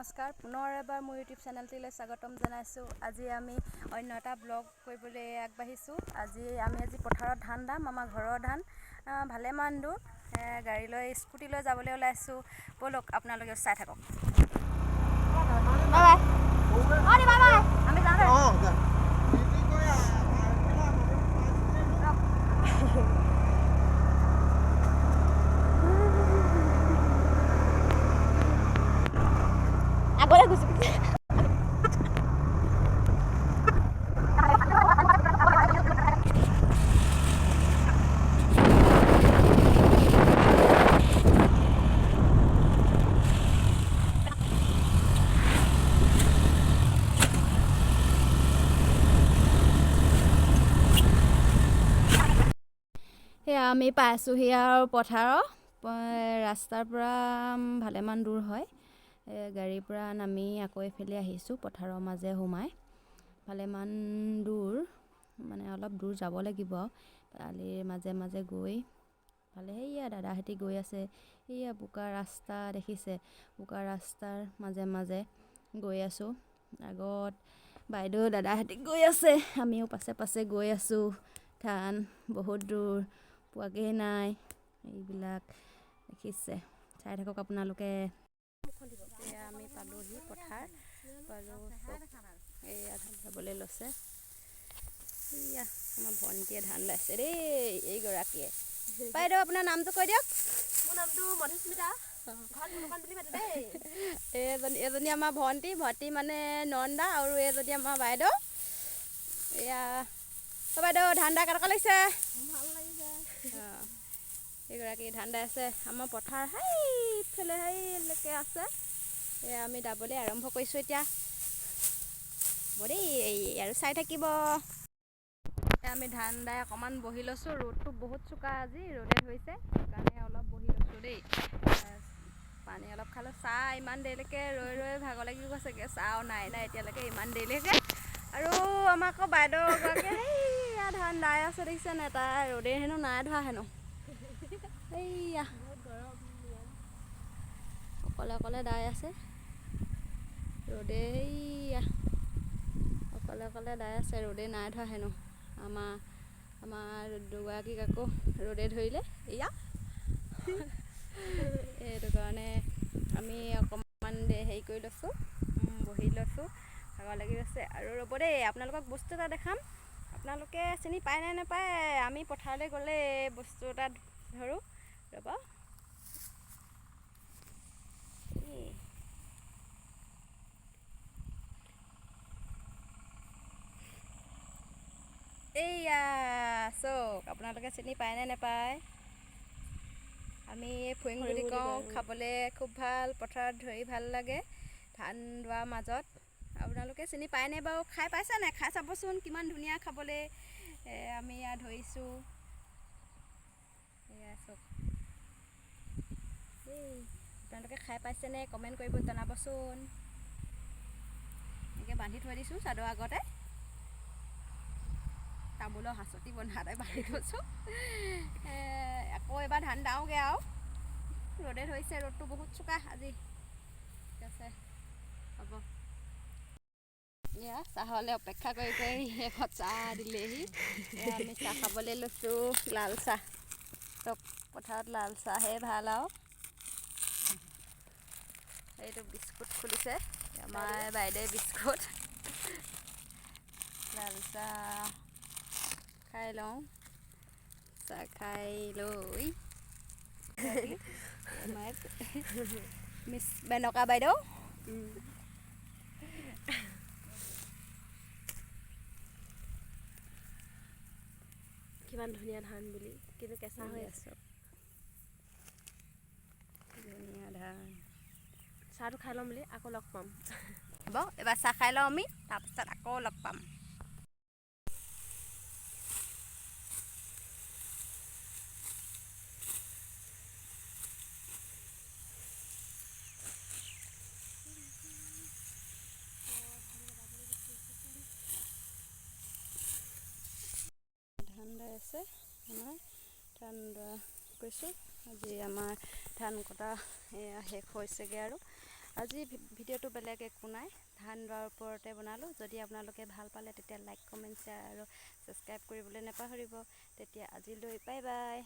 নমস্কাৰ, পুনৰ এবাৰ মোৰ ইউটিউব চেনেলটিলৈ স্বাগতম জনাইছোঁ। আজি আমি অন্য এটা ব্লগ কৰিবলৈ আগবাঢ়িছোঁ। আজি আমি পথাৰত ধান দাম, আমাৰ ঘৰৰ ধান ভালেমান দূৰ, গাড়ী লৈ স্কুটি লৈ যাবলৈ ওলাইছোঁ। ব'লক, আপোনালোকে চাই থাকক। বাই বাই বাই বাই, আমি যাওঁ। আগলৈ গুচি। সেয়া আমি পাইছোঁহি আৰু পথাৰৰ ৰাস্তাৰ পৰা ভালেমান দূৰ হয়। গাড়ীৰ পৰা নামি আকৌ এইফালে আহিছোঁ, পথাৰৰ মাজে সোমাই ভালেমান দূৰ, মানে অলপ দূৰ যাব লাগিব আৰু আলিৰ মাজে মাজে গৈ ভালে। সেয়া দাদাহঁতি গৈ আছে। সেয়া বোকা ৰাস্তা দেখিছে, বোকা ৰাস্তাৰ মাজে মাজে গৈ আছোঁ। আগত বাইদেউ দাদাহঁতি গৈ আছে, আমিও পাছে পাছে গৈ আছোঁ। ধান বহুত দূৰ পোৱাগৈয়ে নাই। এইবিলাক দেখিছে, চাই থাকক আপোনালোকে। এয়া আমি পালোহি, পথাৰ পালোঁ। এয়া ধান দাবলৈ লৈছে। এয়া আমাৰ ভণ্টিয়ে ধান দাইছে দেই, এইগৰাকীয়ে। বাইদেউ, আপোনাৰ নামটো কৈ দিয়ক। মোৰ নামটো মধুস্মিতা, ঘৰত মুনুকান বুলি মাতে দেই। এজনী আমাৰ ভণ্টি, ভণ্টি মানে নন্দা, আৰু এজনী আমাৰ বাইদেউ। এয়া বাইদেউ, ধান দা কেনেকুৱা লাগিছে? ভাল লাগিছে। অঁ, এইগৰাকী ধান দাই আছে। আমাৰ পথাৰ সেইফালে সেইলৈকে আছে। এয়া আমি দাবলৈ আৰম্ভ কৰিছোঁ এতিয়া। হ'ব দেই, আৰু চাই থাকিব। আমি ধান দাই অকণমান বহি লৈছোঁ। ৰ'দটো বহুত চোকা আজি, ৰ'দে ধৰিছে, সেইকাৰণে অলপ বহি লৈছোঁ দেই। পানী অলপ খালোঁ, চাহ ইমান দেৰিলৈকে ৰৈ ৰৈ ভাগৰ লাগি গৈছেগৈ। চাহও নাই নাই এতিয়ালৈকে ইমান দেৰিলৈকে। আৰু আমাৰ আকৌ বাইদেউ এগৰাকীয়ে সেইয়া ধান দাই আছে, দেখিছে নাই? তাই ৰ'দে হেনো নাই ধৰা হেনো। এইয়া অকলে অকলে দাই আছে ৰ'দে। এইয়া অকলে অকলে দাই আছে, ৰ'দে নাই ধৰা হেনো। আমাৰ আমাৰ দুগৰাকীক আকৌ ৰ'দে ধৰিলে। এয়া সেইটো কাৰণে আমি অকণমান হেৰি কৰি লৈছোঁ, বহি লৈছোঁ, ভাগৰ লাগি গৈছে। আৰু ৰ'ব দেই, আপোনালোকক বস্তু এটা দেখাম। আপোনালোকে চিনি পায় নে নাপায়? আমি পথাৰলৈ গ'লে এই বস্তু এটা ধৰোঁ, ৰ'ব। এইয়া চাওক, আপোনালোকে চিনি পায় নে নাপায়? আমি ফুৰিং বুলি কওঁ। খাবলৈ খুব ভাল, পথাৰত ধৰি ভাল লাগে ধান দোৱাৰ মাজত। আপোনালোকে চিনি পায়নে বাৰু? খাই পাইছে নাই? খাই চাবচোন, কিমান ধুনীয়া খাবলৈ। আমি এয়া ধৰিছোঁ। এয়া চাওক, এই আপোনালোকে খাই পাইছেনে? কমেণ্ট কৰিব জনাবচোন। এনেকৈ বান্ধি থৈ দিছোঁ চাদৰ আগতে, তামোলৰ হাঁচতি বন্ধাতে বান্ধি থৈছোঁ। আকৌ এবাৰ ধান দাওঁগৈ আৰু ৰ'দে ধৰিছে, ৰ'দটো বহুত চোকা আজি। ঠিক আছে, হ'ব। এয়া চাহলৈ অপেক্ষা কৰি কৰি শেষত চাহ দিলেহি। এয়া আমি চাহ খাবলৈ লৈছোঁ, লাল চাহ। চব পথাৰত লাল চাহে ভাল। আৰু এইটো বিস্কুট খুলিছে আমাৰ বাইদেৱে, বিস্কুট। লাল চাহ খাই লওঁ। চাহ খাই লৈ মিছ বেনকা বাইদেউ। কিমান ধুনীয়া ধান বুলি, কিন্তু কেঁচা হৈ আছে। ধুনীয়া ধান। চাহটো খাই ল'ম বুলি, আকৌ লগ পাম। হ'ব, এবাৰ চাহ খাই লওঁ আমি, তাৰপিছত আকৌ লগ পাম। ধান দাই আছে আমাৰ, ধান দোৱা কৰিছোঁ। আজি আমাৰ ধান কটা এয়া শেষ হৈছেগৈ আৰু। আজি ভিডিঅ'টো বেলেগ একো নাই, ধান ৰোৱাৰ ওপৰতে বনালোঁ। যদি আপোনালোকে ভাল পালে, তেতিয়া লাইক, কমেণ্ট, শ্বেয়াৰ আৰু ছাবস্ক্ৰাইব কৰিবলৈ নাপাহৰিব। তেতিয়া আজিলৈ বাই বাই।